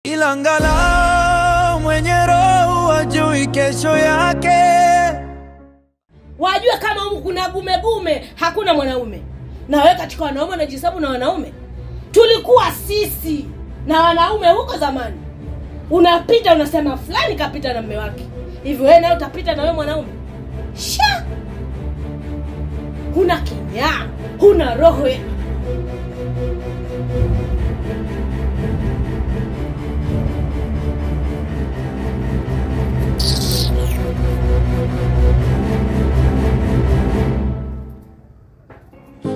Ila angalau mwenye roho ajui kesho yake. Wajue kama huku kuna gume gume, hakuna mwanaume. Na wewe katika wanaume unajihesabu na wanaume. Tulikuwa sisi na wanaume huko zamani. Unapita unasema fulani kapita na mume wake. Hivi wewe naye utapita na wewe mwanaume? Sha! Huna kinyaa, huna roho.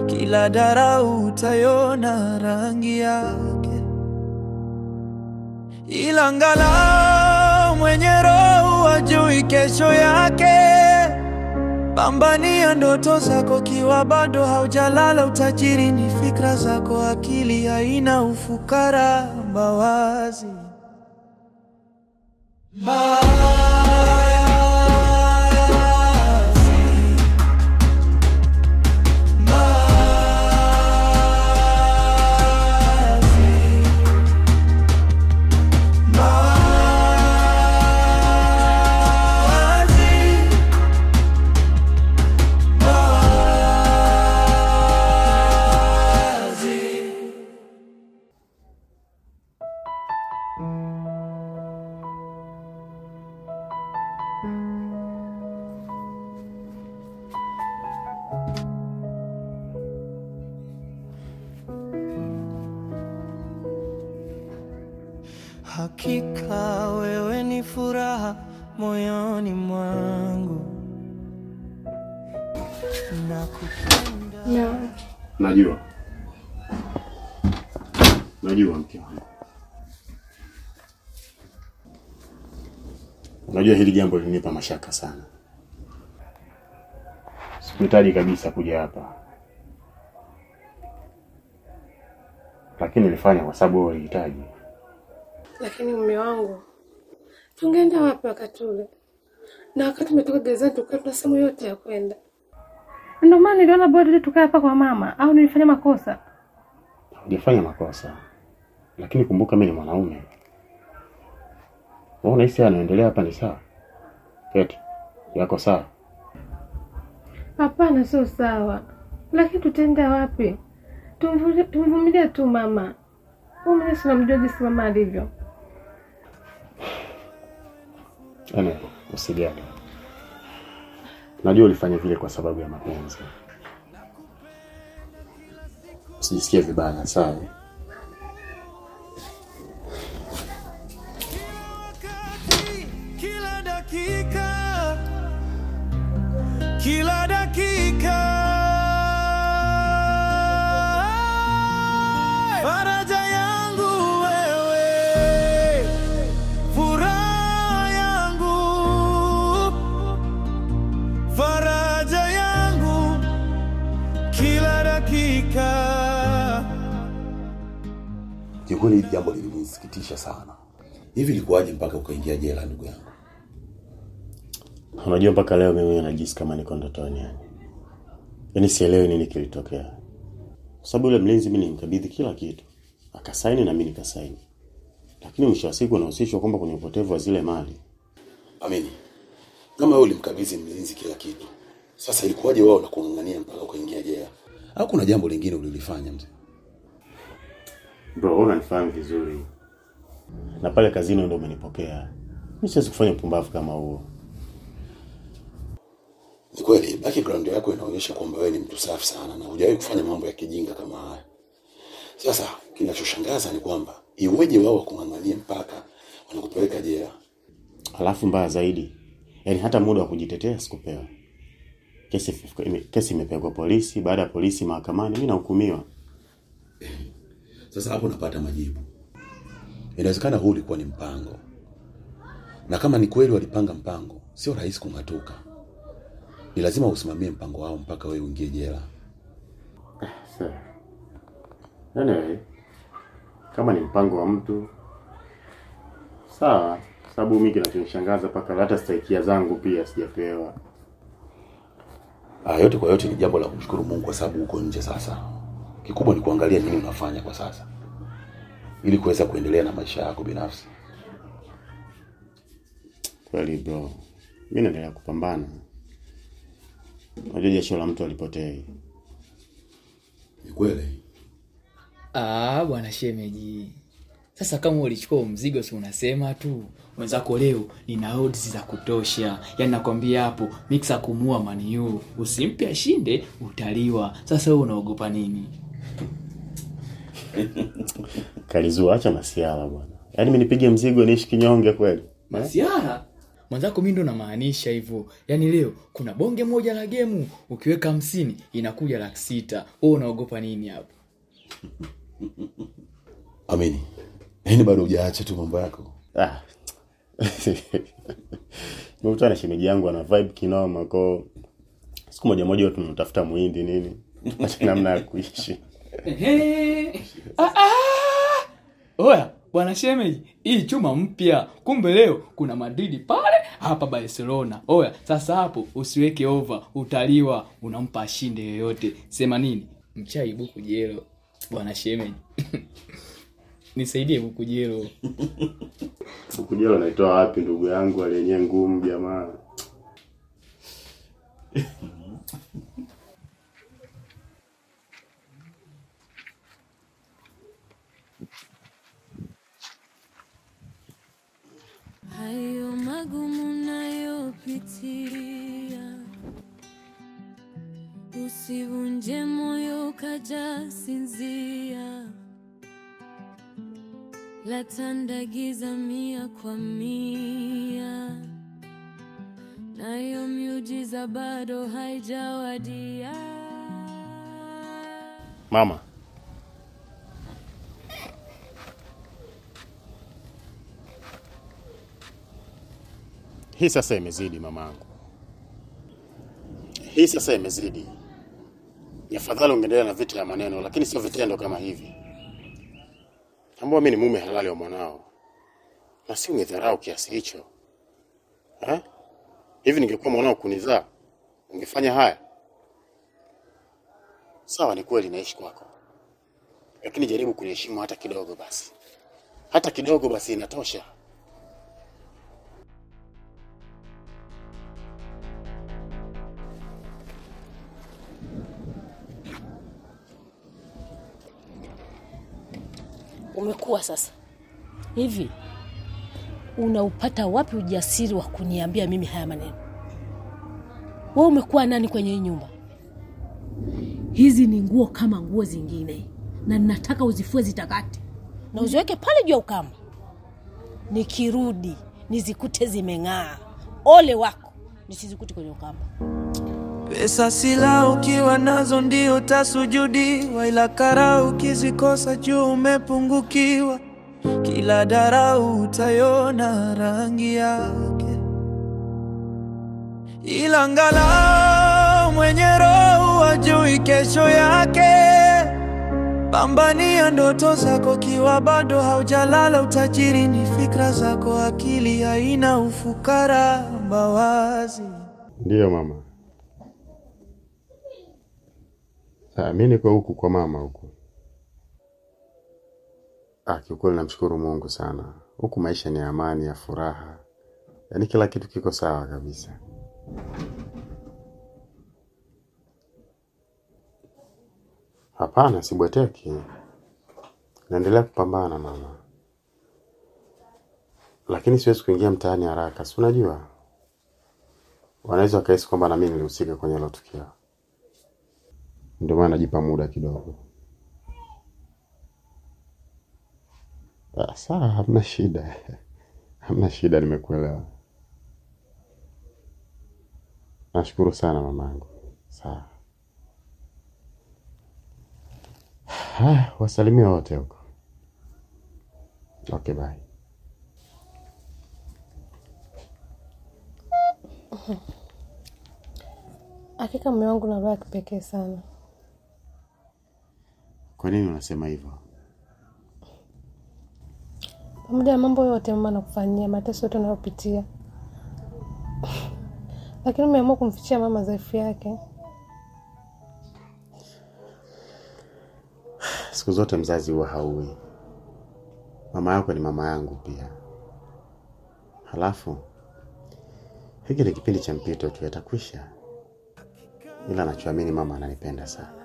Kila dharau utaiona rangi yake. Ila angalau mwenye roho ajui kesho yake. Pambania ndoto zako kiwa bado haujalala. Utajiri ni fikra zako, akili haina ufukara. Mawazi Hakika wewe ni furaha moyoni mwangu. Nakupenda. No. Najua. Najua mke wangu. Unajua hili jambo lilinipa mashaka sana. Sikuhitaji kabisa kuja hapa. Lakini nilifanya kwa sababu wewe ulihitaji. Lakini mume wangu, tungeenda wapi wakati ule? Na wakati tumetoka gerezani tulikuwa tuna sehemu yote ya kwenda. Ndio maana niliona bora tukae hapa kwa mama, au nilifanya makosa? Hujafanya makosa. Lakini kumbuka mimi ni mwanaume. Wewe unahisi anaendelea hapa ni sawa? Eti yako sawa? Hapana, sio sawa. Lakini tutaenda wapi? Tumvumilie tu mama. Wewe mwenyewe unamjua jinsi mama alivyo. Ana, usijali. Najua ulifanya vile kwa sababu ya mapenzi. Usijisikie vibaya, sawa? Kila dakika, kila dakika, faraja yangu wewe, furaha yangu, faraja yangu, kila dakika. Kiukweli hili jambo lilinisikitisha sana. Hivi ilikuwaje mpaka ukaingia jela ndugu yangu? Unajua mpaka leo mimi najisikia kama niko ndotoni yani. Yaani sielewi nini kilitokea. Kwa sababu yule mlinzi mimi nilimkabidhi kila kitu. Akasaini na mimi nikasaini. Lakini mwisho wa siku unahusishwa kwamba kuna upotevu wa zile mali. Amini. Kama wewe ulimkabidhi mlinzi kila kitu, sasa ilikuwaje wao nakung'ang'ania mpaka ukaingia jela? Au kuna jambo lingine ulilifanya mzee? Bro, unanifahamu vizuri. Na pale kazini ndio umenipokea. Mimi siwezi kufanya upumbavu kama huo. Ni kweli background yako inaonyesha kwamba wewe ni mtu safi sana na hujawahi kufanya mambo ya kijinga kama haya. Sasa kinachoshangaza ni kwamba iweje wao wakung'ang'ania mpaka wanakupeleka jela? Alafu mbaya zaidi, yaani hata muda wa kujitetea sikupewa. Kesi imepelekwa polisi, baada ya polisi mahakamani, mimi nahukumiwa. Sasa hapo napata majibu. Inawezekana huu ulikuwa ni mpango. Na kama ni kweli walipanga mpango, sio rahisi kung'atuka. Ni lazima usimamie mpango wao mpaka wewe uingie jela. Sasa. Anyway, kama ni mpango wa mtu sawa, sababu mimi kinachonishangaza paka hata staikia zangu pia sijapewa. Yote kwa yote ni jambo la kumshukuru Mungu kwa sababu uko nje sasa. Kikubwa ni kuangalia nini unafanya kwa sasa. ili kuweza kuendelea na maisha yako binafsi. Kweli bro, mimi naendelea kupambana. Unajua jasho la mtu alipotei. Ni kweli. Ah, bwana shemeji. Sasa kama ulichukua mzigo si unasema tu wenzako leo nina odds za kutosha. Yaani nakwambia hapo mixer kumua Man U, usimpe ashinde utaliwa. Sasa wewe unaogopa nini? Kalizua, acha masiala bwana. Yaani mimi nipige mzigo niishi kinyonge kweli? Masiala? Mwenzako mimi ndo namaanisha hivyo. Yaani leo kuna bonge moja la gemu, ukiweka 50 inakuja 600,000. Wewe unaogopa nini hapo? Amini. Yaani bado hujaacha tu mambo yako. Ah. Nimekutana na shemeji yangu ana vibe kinoma, kwa siku moja moja tunamtafuta muhindi nini? Tupate namna ya kuishi. Oya, bwana shemeji, hii chuma mpya. Kumbe leo kuna Madrid pale, hapa Barcelona. Oya, sasa hapo usiweke over, utaliwa, unampa ashinde yoyote. Sema nini? Mchai buku jelo. Bwana shemeji. Nisaidie buku jelo. Buku jelo naitoa wapi ndugu yangu, aliyenye ngumu jamaa. Hayo magumu nayopitia, usivunje moyo ukaja sinzia. Latanda giza 100 kwa 100, nayo miujiza bado haijawadia. Mama, hii sasa imezidi mamangu. Hii sasa imezidi. Ni afadhali ungeendelea na vita ya maneno, lakini sio vitendo kama hivi. Tambua mimi ni mume halali wa mwanao. Na si unidharau kiasi hicho. Eh? Hivi ningekuwa mwanao kunizaa, ungefanya haya? Sawa, ni kweli naishi kwako. Lakini jaribu kuniheshimu hata kidogo basi. Hata kidogo basi inatosha. Umekuwa sasa hivi unaupata wapi ujasiri wa kuniambia mimi haya maneno? Wewe umekuwa nani kwenye hii nyumba? Hizi ni nguo kama nguo zingine, na ninataka uzifue zitakate na uziweke pale juu ya ukamba. Nikirudi nizikute zimeng'aa. Ole wako nisizikute kwenye ukamba. Pesa sila ukiwa nazo ndio utasujudiwa, ila kara ukizikosa juu umepungukiwa. Kila darau utaiona rangi yake, ila angalau mwenye roho hajui kesho yake. Pambania ndoto zako kiwa bado haujalala. Utajiri ni fikra zako, akili haina ufukara mbawazi. Ndiyo mama. Mimi niko huku kwa mama huku. Kiukweli namshukuru Mungu sana. Huku maisha ni amani, ya furaha. Yaani kila kitu kiko sawa kabisa. Hapana, sibweteki. Naendelea kupambana mama. Lakini siwezi kuingia mtaani haraka, si unajua? Wanaweza wakahisi kwamba na mimi nilihusika kwenye hilo tukio. Ndio maana najipa muda kidogo. Sawa, hamna shida. Hamna shida, nimekuelewa. Nashukuru sana mamangu. Sawa. Wasalimie wote huko. Okay, bye. Hakika mume wangu na roho ya kipekee sana. Kwa nini unasema hivyo? Pamoja na mambo yote mama anakufanyia, mateso yote unayopitia, lakini umeamua kumfichia mama dhaifu yake. Siku zote mzazi huwa haui. Mama yako ni mama yangu pia. Halafu hiki ni kipindi cha mpito tu, yatakwisha. Ila nachoamini mama ananipenda sana.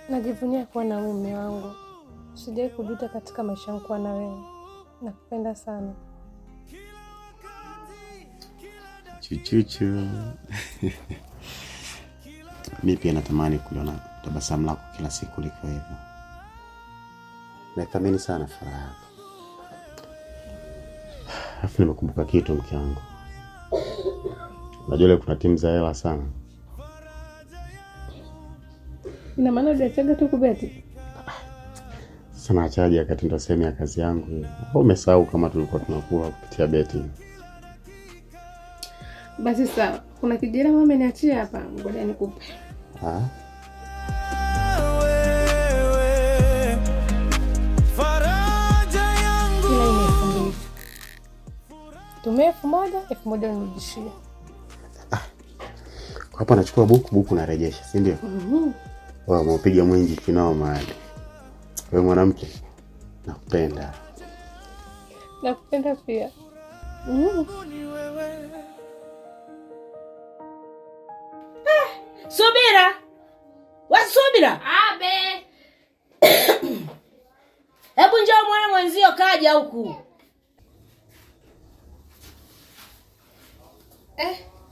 Najivunia kuwa na wewe mume wangu. Sijawahi kujuta katika maisha yangu kuwa na wewe. Nakupenda sana. Chuchuchu. Mimi pia natamani kuliona tabasamu lako kila siku liko hivyo. Nathamini sana furaha yako. Alafu nimekumbuka kitu mke wangu. Unajua leo kuna timu za hela sana. Ina maana hujachaga tu kubeti? Sasa naachaje wakati ndo sehemu ya kazi yangu hiyo? Au umesahau kama tulikuwa tunakula kupitia beti? Basi sawa, kuna kijana mama ameniachia hapa, ngoja nikupe. Ah? Faraja yangu. Ila ni 2000. Tumia 1000, 1000 nirudishie. Kwa hapa nachukua buku narejesha, si ndio? Mhm. Wewe umeupiga mwingi kinoma hadi. Wewe mwanamke, nakupenda. Nakupenda pia. Subira. Wa Subira. Abe. Hebu njoo muone mwenzio kaja huku.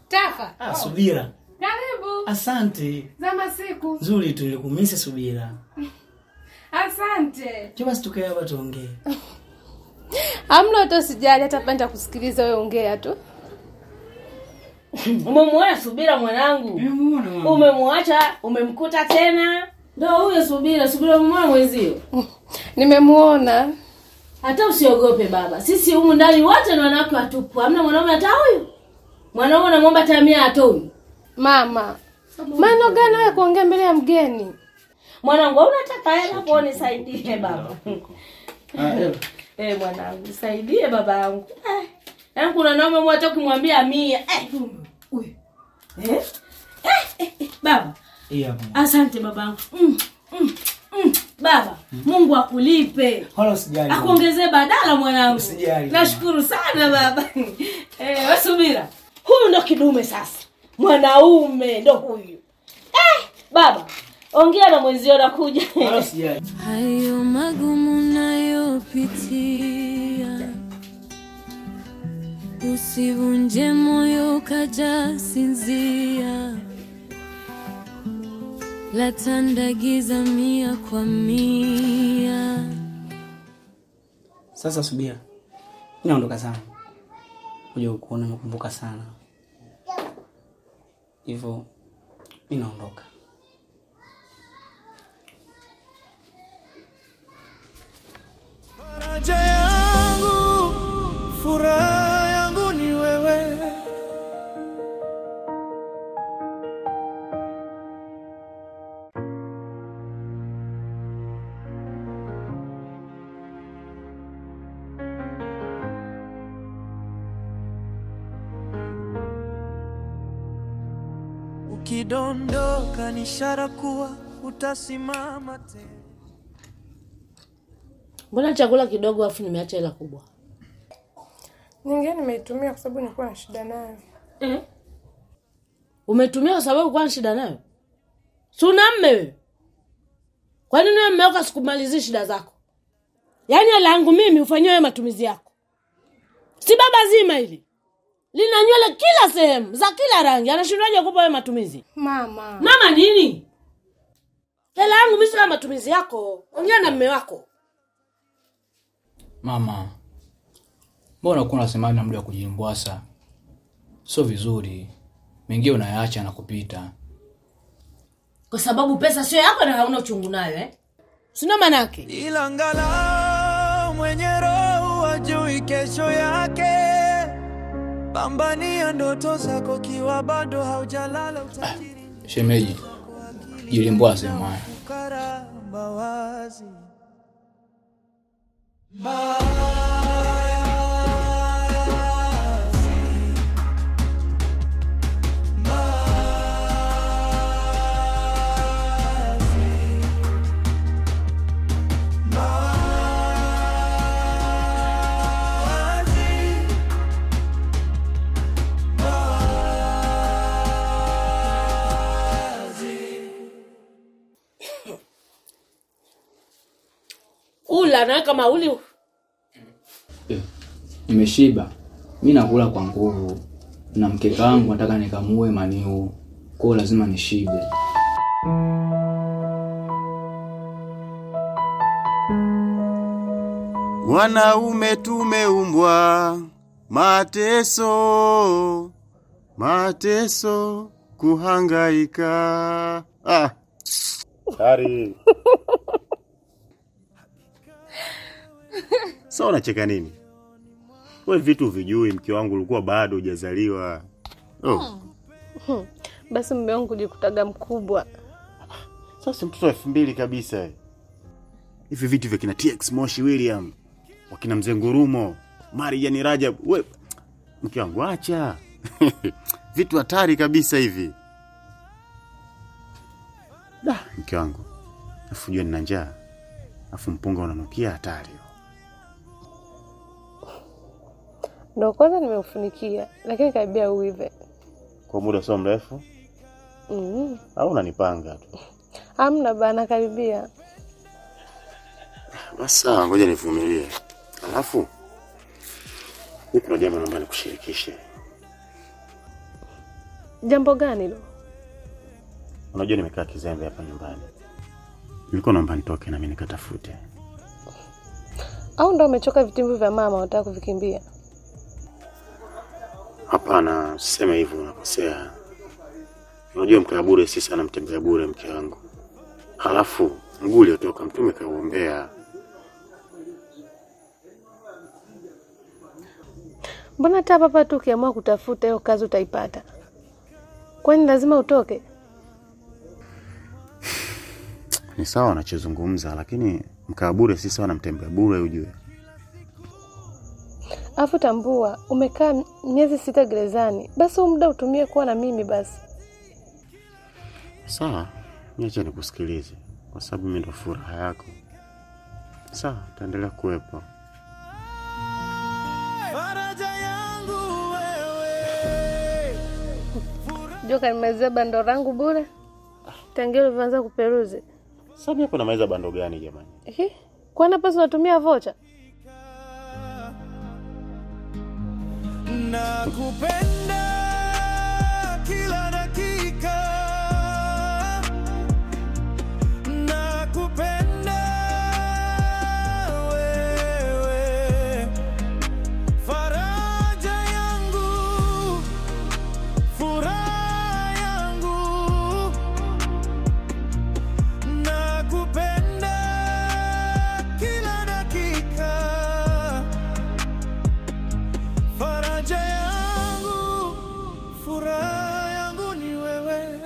Tafa. Ah, Subira. Karibu. Asante. Zama siku. Nzuri tu, nilikumisi Subira. Asante. Njoo basi tukae hapa tuongee. Hamna hata usijali, hata penda kusikiliza wewe ongea tu. Umemuona Subira mwanangu? Nimemuona mama. Umemwacha, umemkuta tena. Ndio huyo Subira, Subira umemuona mwenzio? Nimemuona. Hata usiogope baba. Sisi humu ndani wote ni wanawake watupu. Hamna mwanaume hata huyu. Mwanaume unamwomba hata 100 hatoi. Mama, maana gani wewe kuongea mbele ya mgeni? Mwanangu, unataka hela hapo nisaidie baba. Mwanangu, nisaidie baba yangu. Yaani kuna naume mmoja hata ukimwambia 100, huyu. Baba. Asante babangu. Baba, Mungu akulipe. Wala usijali. Akuongezee badala mwanangu. Usijali. Nashukuru sana baba. Wewe Subira. Huyu ndo kidume sasa. Mwanaume ndo huyu. Baba, ongea na mwenzio nakuja. Wala usijali. Hayo magumu nayopitia, usivunje moyo ukaja sinzia. Latanda giza 100 kwa 100. Sasa Subira, naondoka sana. Kuja kukuona nakumbuka sana. Hivyo mimi naondoka. Faraja yangu, furaha yangu ni wewe. Ukidondoka ni ishara kuwa utasimama tena. Mbona chakula kidogo afu nimeacha hela kubwa? Nyingine nimeitumia kwa sababu nilikuwa na shida nayo. Umetumia kwa sababu kwa shida nayo? Si una mume wewe? Kwa nini wewe mume wako asikumalizie shida zako? Yaani hela yangu mimi ufanyie wewe matumizi yako. Si baba zima hili. Lina nywele kila sehemu, za kila rangi. Anashindaje kukupa wewe matumizi? Mama. Mama nini? Hela yangu mimi sina matumizi yako. Ongea na mume wako. Mama, mbona uko unasema na muda wa kujimbwasa? Sio vizuri. Mengi unayaacha na kupita. Kwa sababu pesa sio yako na hauna uchungu nayo eh? Sina maana yake. Ila angalau mwenye roho ajui kesho yake. Pambania ndoto zako kiwa bado haujalala utajiri. Shemeji, jilimbwase mwana. Karamba wazi. Kula na kama uli. Nimeshiba. Mimi nakula kwa nguvu. Na mkeka wangu nataka nikamue Maniu. Kwa lazima nishibe. Wanaume tumeumbwa mateso, mateso, kuhangaika. Ah. Tari. Sasa unacheka nini? Wewe vitu vijui, mke wangu ulikuwa bado hujazaliwa. Oh. Basi mume wangu kujikutaga mkubwa. Sasa mtoto 2000 kabisa. Hivi vitu vya kina TX Moshi William, wakina Mzee Ngurumo, Marijani Rajab, wewe mke wangu acha. Vitu hatari kabisa hivi. Da, mke wangu. Afu jua nina njaa. Afu mpunga unanukia hatari. Ndio kwanza nimeufunikia, lakini karibia uive. Kwa muda sio mrefu? Au unanipanga tu? Hamna bana, karibia. Basi ngoja nivumilie. Alafu kuna jambo naomba nikushirikishe. Jambo gani hilo? Unajua nimekaa kizembe hapa nyumbani. Nilikuwa naomba nitoke na mimi nikatafute. Au ndio umechoka vitimbi vya mama unataka kuvikimbia? Hapana, usiseme hivyo, unakosea. Unajua mkaa bure si sana mtembea bure mke wangu. Halafu mguu uliotoka mtume kauombea. Mbona hata papa tu ukiamua kutafuta hiyo kazi utaipata? Kwani lazima utoke? Ni sawa anachozungumza, lakini mkaa bure si sawa na mtembea bure ujue. Afu tambua, umekaa miezi 6 gerezani. Basi huu muda utumie kuwa na mimi basi. Sawa, niache nikusikilize kwa sababu mimi ndo furaha yako. Sawa, taendelea kuwepo. Faraja yangu wewe. Joka nimezea bando langu bure. Tangia ulivyoanza kuperuzi. Sasa mimi hapo namaliza bando gani jamani? Ehe. Kwani hapa unatumia vocha? Nakupenda kila dakika. Nakupenda wewe. Faraja yangu, furaha yangu. Nakupenda kila dakika. Faraja yangu, furaha yangu ni wewe.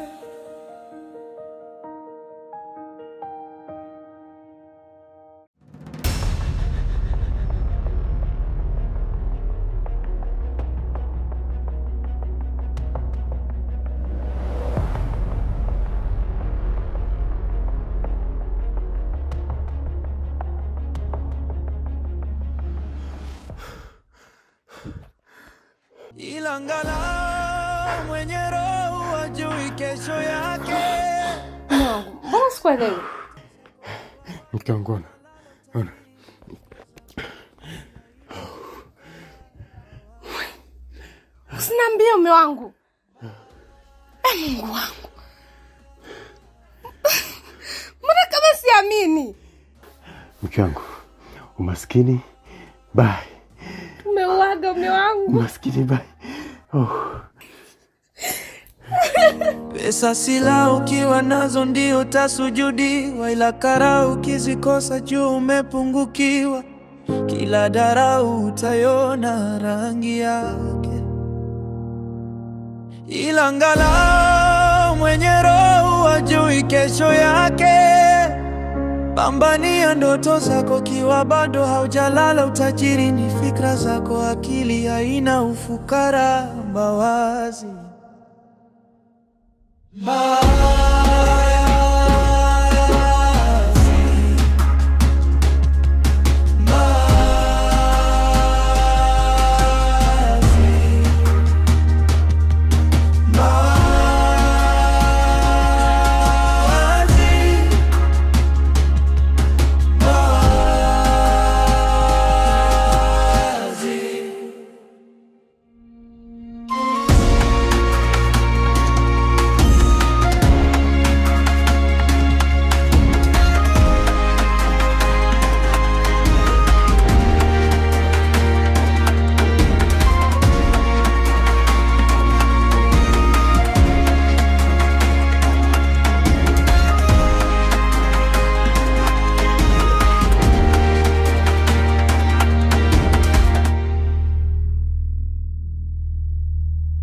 Ila angalau mwenye roho hajui kesho yake. Mbona sikuelewi? Mke wangu ona. Usiniambie mume wangu. Mungu wangu. Mbona kama siamini? Mke wangu, umaskini bye. Umeuaga mume wangu. Umaskini bye. Oh. Pesa sila ukiwa nazo ndio utasujudiwa, ila kara ukizikosa juu umepungukiwa. Kila darau utaiona rangi yake. Ila angalau mwenye roho hajui kesho yake. Pambania ndoto zako kiwa bado haujalala. Utajiri ni fikra zako, akili haina ufukara. Mawazi.